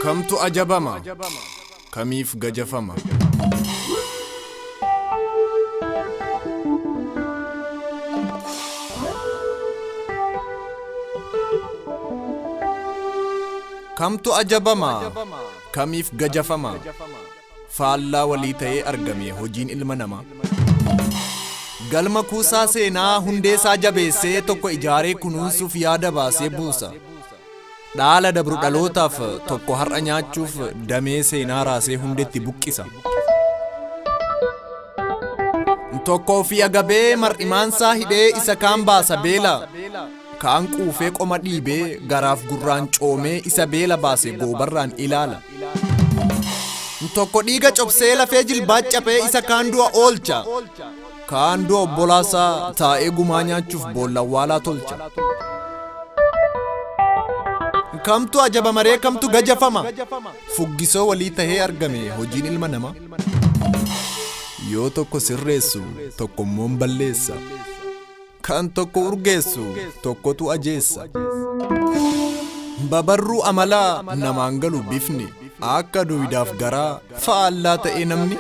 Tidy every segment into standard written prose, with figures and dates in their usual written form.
Kamtu ajabama? Kamiif gajafama? Kamtu ajabama? Kamiif gajafama? Faallaa walii ta'ee argame hojiin ilma namaa. Galma kuusaa seenaa hundee isaa jabeessee tokko ijaaree kunuunsuuf yaada baasee buusa. Dhaala dabru dhalootaaf tokko har'a nyaachuuf damee seenaa raasee hundetti buqqisa. Tokko ofii agabee mar'imaansaa hidhee isa kaan baasa beela. Kaan quufee qoma dhiibee garaaf gurraan coomee isa beela baase goobarraan ilaala. Tokko dhiiga cobsee lafee jilbaa caphee isa kaan du'a oolcha. Kaan du'a obbolaasaa taa'ee gumaa nyaachuuf boolla awwaalaa tolcha. Kamtu ajaba maree kamtu gajafama? Fuggisoo walii tahee argame hojiin ilma namaa. Yoo tokko sirreessu tokko immoo balleessa. Kan tokko urgeessu tokkotu ajeessa. Babarruu amalaa namaan galu bifni akka duwidaaf garaa faallaa ta'ee namni.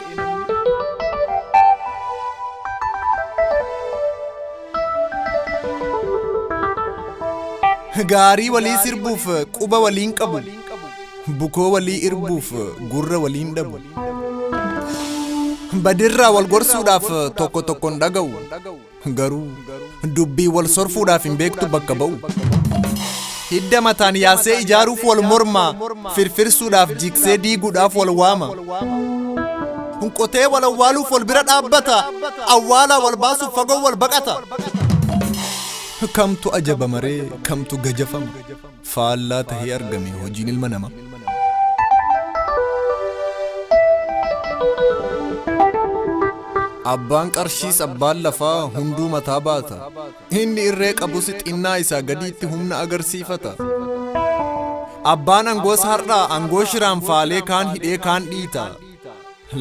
Gaarii walii sirbuuf quba waliin qabu. Bukoo walii irbuuf gurra waliin dhabu. Badirraa wal gorsuudhaaf tokko tokkoon dhaga'u. Garuu dubbii wal sorfuudhaaf hin beektu bakka ba'u. Hidda mataan yaasee ijaaruuf wal morma, firfirsuudhaaf jigsee diiguudhaaf wal waama. Qotee wal awwaaluuf wal bira dhaabbata, awwaalaa wal baasuuf fagoo wal baqata. Kamtu ajaba maree kamtu gajafama? Faallaa tahee argame hojiin ilma namaa. Abbaan qarshiis abbaan lafaa hunduu mataa baata. Inni irree qabus xinnaa isaa gadiitti humna agarsiifata. Abbaan angoos har'aa angoo shiraan faalee kaan hidhee kaan dhiita.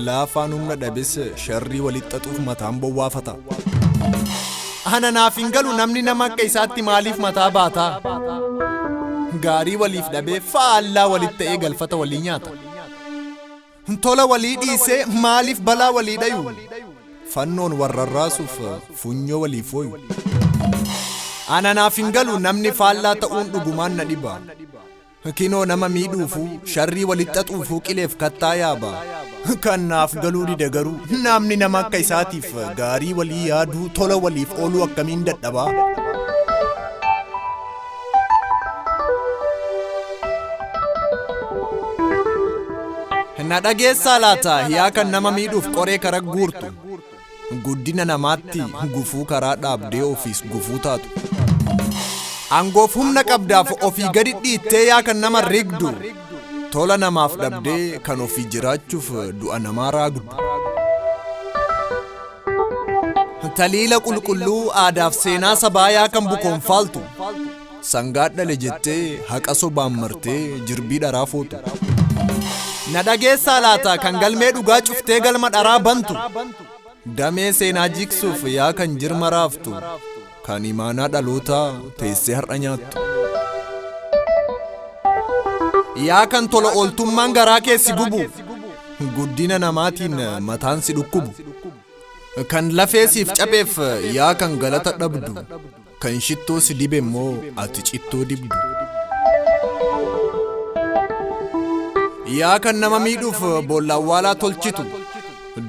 Laafaan humna dhabes sharrii walitti xaxuuf mataan bowwaafata. Ana naaf hin galu namni nama akka isaatti maaliif mataa baata? Gaarii waliif dhabee faallaa walitti ta'ee galfata walii nyaata. Tola walii dhiisee maaliif balaa walii dhayu? Fannoon warrarraasuuf funyoo walii fooyu. Ana naaf hin galu namni faallaa ta'uun dhugumaan na dhiba. Kinoo nama miidhuufuu sharrii walitti xaxuufuu qileef kattaa yaaba. Kan naaf galuu dide garuu namni nama akka isaatiif gaarii walii yaaduu tola waliif ooluu akkamiin dadhabaa? Na dhageessaa laata hiyaa kan nama miidhuuf qoree kara guurtu. Guddina namaatti gufuu karaa dhaabdee ofiis gufuu taatu. Angoof humna qabdaaf ofii gadi dhiittee yaa kan nama rigdu. Tola namaaf dhabdee kan ofii jiraachuuf du'a namaa raagdu. Taliila qulqulluu aadaaf seenaa sabaa yaa kan bukoonfaaltu. Sangaa dhale jettee haqa sobaan martee jirbii dharaa footu. Na dhageessaa laata kan galmee dhugaa cuftee galma dharaa bantu. Damee seenaa jigsuuf yaa kan jirma raaftu. Kan imaanaa dhalootaa teessee har'a nyaattu. Yaa kan tola ooltummaan garaa keessi gubu. Guddina namaatiin mataan si dhukkubu. Kan lafee siif cabeef yaa kan galata dhabdu. Kan shittoo si dibe immoo ati cittoo dibdu. Yaa kan nama miidhuuf boolla awwaalaa tolchitu.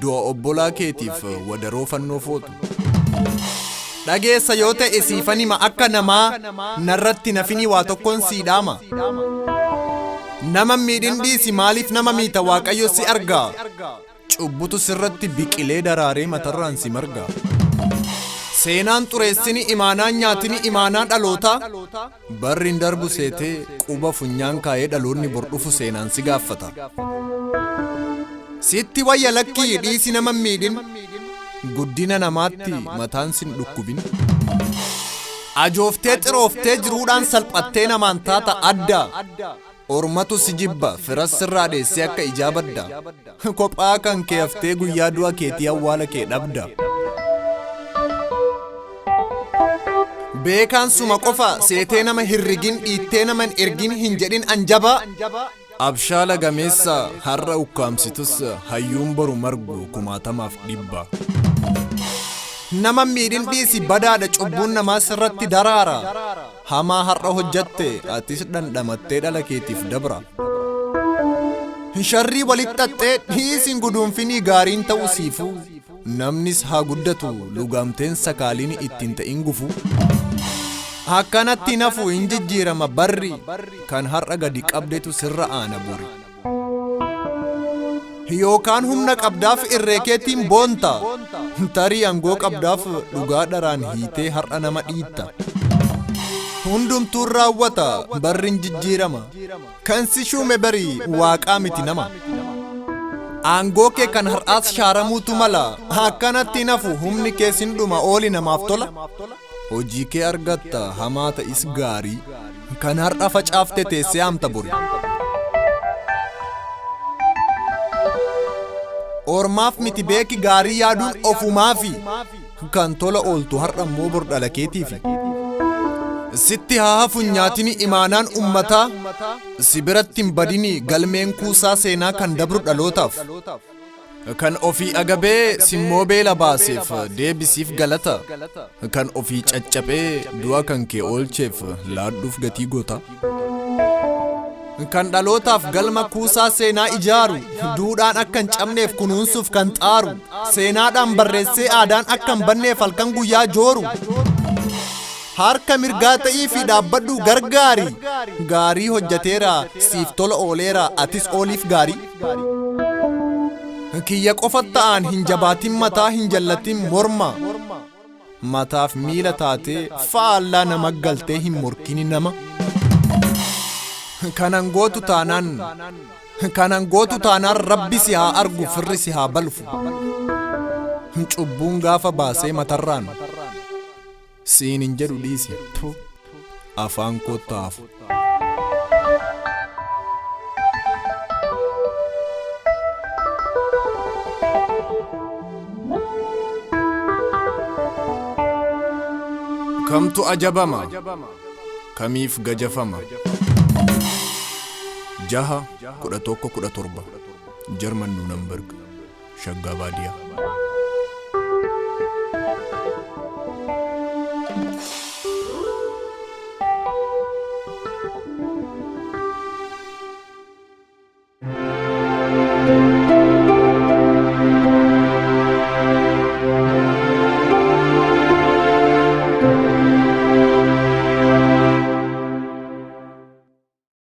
Du'a obbolaa keetiif wadaroo fannoo footu. Dhageessa yoo ta'e siifan hima akka namaa narratti nafini waa tokkoon sii dhaama. Nama miidhin dhiisi maaliif nama miita Waaqayyo si argaa. Cubbutu sirratti biqilee daraaree matarraan si marga. Seenaan xureessini imaanaan nyaatini imaanaa dhalootaa. Barri hin darbu seetee quba funyaan kaa'ee dhaloonni bor dhufu seenaan si gaaffata. Sitti wayya lakkii dhiisi nama miidhin. Guddina namaatti mataan sin dhukkubin. Ajooftee xirooftee jiruudhaan salphattee namaan taata adda. Ormatu si jibba firas sirraa dheessee akka ijaa badda. Kophaa kan kee haftee guyyaa du'a keetii awwaala kee dhabda. Beekaan suma qofa seetee nama hirrigin, dhiittee nama hin ergin, hin jedhin anjabaa. Abshaala gameessa har'a ukkaamsitus hayyuun boru margu kumaatamaaf dhibba. Nama miidhin dhiisi, badaadha cubbuun namaa sirratti daraara. Hamaa har'a hojjatte atis dhandhamattee dhala keetiif dabra. Sharrii walitti xaxxee dhiisin guduunfinii gaariin ta'u siifuu. Namnis haa guddatu, lugaamteen sakaaliin ittiin ta'in gufu. Akkanatti nafu, hin jijjiirama barri, kan har'a gadi qabdetu sirra aana bori. Yookaan humna qabdaaf irree keetiin boonta. Tarii aangoo qabdaaf dhugaa dharaan hiitee har'a nama dhiitta. Hundumtuun raawwata, barri hin jijjiirama. Kan si shuume barii waaqaa miti, nama. Aangoo kee kan har'aas shaaramuutu mala. Akkanatti nafu, humni kee sin dhuma, ooli namaaf tola. Hojii kee argatta, hamaa ta'is gaarii. Kan har'a facaafte teessee haamta bori. Ormaaf miti beeki, gaarii yaaduun ofumaafi. Kan tola ooltu har'a immoo bor dhala keetiifi. Sitti haa hafu nyaatini imaanaan ummataa. Si biratti hin badini galmeen kuusaa seenaa kan dabru dhalootaaf. Kan ofii agabee simmoo beela baaseef deebisiif galata. Kan ofii caccabee du'a kan kee oolcheef laadhuuf gatii goota. Kan dhalootaaf galma kuusaa seenaa ijaaru, duudhaan akka hin cabneef kunuunsuuf kan xaaru, seenaadhaan barreessee aadaan akka hin banneef halkan guyyaa jooru. Harka mirgaa ta'ii fi dhaabbadhu gargaari. Gaarii hojjateera, siif tola ooleera, atis ooliif gaarii. Kiyya qofa ta'an hin jabaatin mataa, hin jallatin morma. Mataaf miila taatee faallaa nama galtee hin morkini nama. Kanan gootu taanaan, kanan gootu taanaan, Rabbi si haa argu, firri si haa balfu. Cubbuun gaafa baasee matarraan siin hin jedhu dhiisi, afaan kootti hafu. Kamtu ajabama? Kamiif gajafama? 6/11/17, Jarman, Nuunamberg, Shaggaa Baadiyaa.